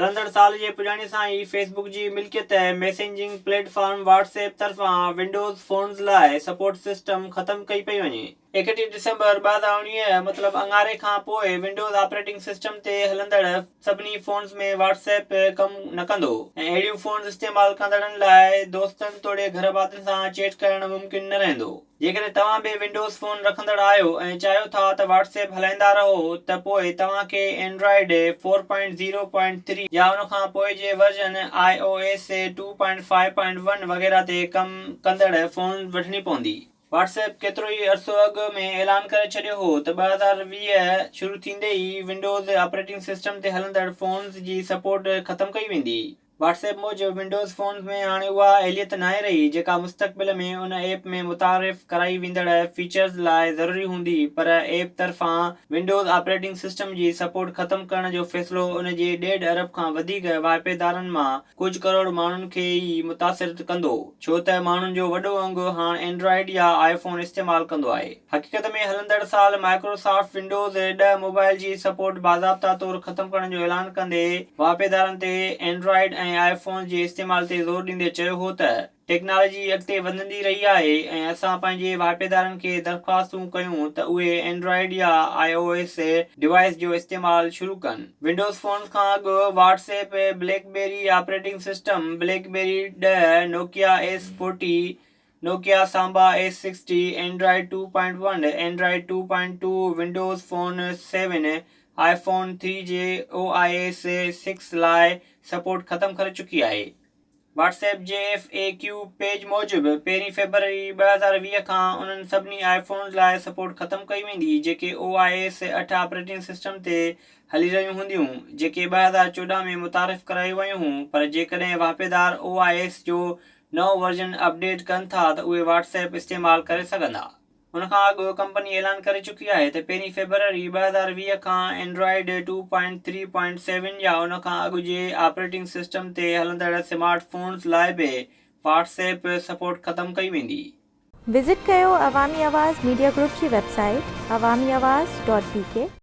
هلندڙ سال جي پڄاڻي سان ئي فيس بڪ جي ملڪيت messaging platform WhatsApp طرفان ونڊوز فونز لاء سپورٽ سسٽم ختم ڪئي پئي وڃي. 31 ڊسمبر 2019 مطلب اڱاري کان پوء ونڊوز آپريٽنگ سسٽم تي هلندڙ سڀني فونز ۾ واٽس ايپ ڪم نه ڪندو ۽ اهڙيون فونز استعمال ڪندڙن لاء دوستن توڙي گهرڀاتين سان چيٽ ڪرڻ ممڪن نه رهندو. جيڪڏهن توهان به ونڊوز فون رکندڙ آهيو ۽ چاهيو ٿا ته واٽس ايپ هلائيندا رهو ته پوء توهان کي اينڊرائيڊ 4.0.3 يا ان کان پوء جي ورزن آء او ايس 2.5.1 وغيره تي ڪم ڪندڙ فون وٺڻي پوندي. واٽس ايپ ڪيترو ئي عرصو اڳ ۾ اعلان ڪري ڇڏيو هو ته 2020 شروع ٿيندي ئي ونڊوز آپريٽنگ سسٽم تي هلندڙ فونز جي سپورٽ ختم ڪئي ويندي. واٽس ايپ موجب ونڊوز فونز ۾ هاڻي اها اهليت ناهي رهي جيڪا مستقبل ۾ ان ايپ ۾ متعارف ڪرائي ويندڙ فيچرز لاء ضروري هوندي پر ايپ طرفان ونڊوز آپريٽنگ سسٽم جي سپورٽ ختم ڪرڻ جو فيصلو ان جي ڏيڍ ارب کان وڌيڪ واهپيدارن مان ڪجهه ڪروڙ ماڻهن کي ئي متاثر ڪندو ڇو ته ماڻهن جو وڏو انگ هاڻ اينڊرائيڊ يا آء فون استعمال ڪندو آهي. حقيقت ۾ هلندڙ سال مائيڪروسافٽ ونڊوز 10 موبائل جي سپورٽ باضابطا طور ختم ڪرڻ جو اعلان ڪندي واهپيدارن تي اينڊرائيڊ ۽ آء فونز جي استعمال تي زور ڏيندي چيو هو ته ٽيڪنالاجي اڳتي وڌندي رهي آهي ۽ اسان پنهنجي واهپيدارن کي درخواستون ڪيون ته اهي اينڊرائيڊ يا آء او ايس ڊوائيس جو استعمال شروع ڪن. ونڊوز فونز کان اڳ WhatsApp BlackBerry operating system, BlackBerry 10، Nokia S forty, Nokia Samba S sixty, Android two point one, Android two point two, Windows phone seven, iPhone three جي او I S six لاء support ختم ڪري چڪي آهي. Whats app جي F اي ڪيو page موجب پهرين فيبروري 2020 کان انهن سڀني آء فونز لاء سپورٽ ختم ڪئي ويندي جيڪي او I S اٺ آپريٽنگ سسٽم تي هلي رهيون هونديون جيڪي 2014 ۾ متعارف ڪرايون ويون هون پر جيڪڏهن واهپيدار او I S جو نئون ورزن اپڊيٽ ڪن ٿا ته اهي واٽس ايپ استعمال ڪري سگهندا. ان کان اڳ ڪمپني اعلان ڪري چڪي آهي ته پهرين فيبروري 2020 کان Android two point three point seven يا ان کان اڳ جي آپريٽنگ سسٽم تي هلندڙ سمارٽ فونز لاء به واٽس ايپ سپورٽ ختم ڪئي ويندي. وزٽ ڪيو عوامي آواز ميڊيا گروپ جي website Awami Awaz dot B K.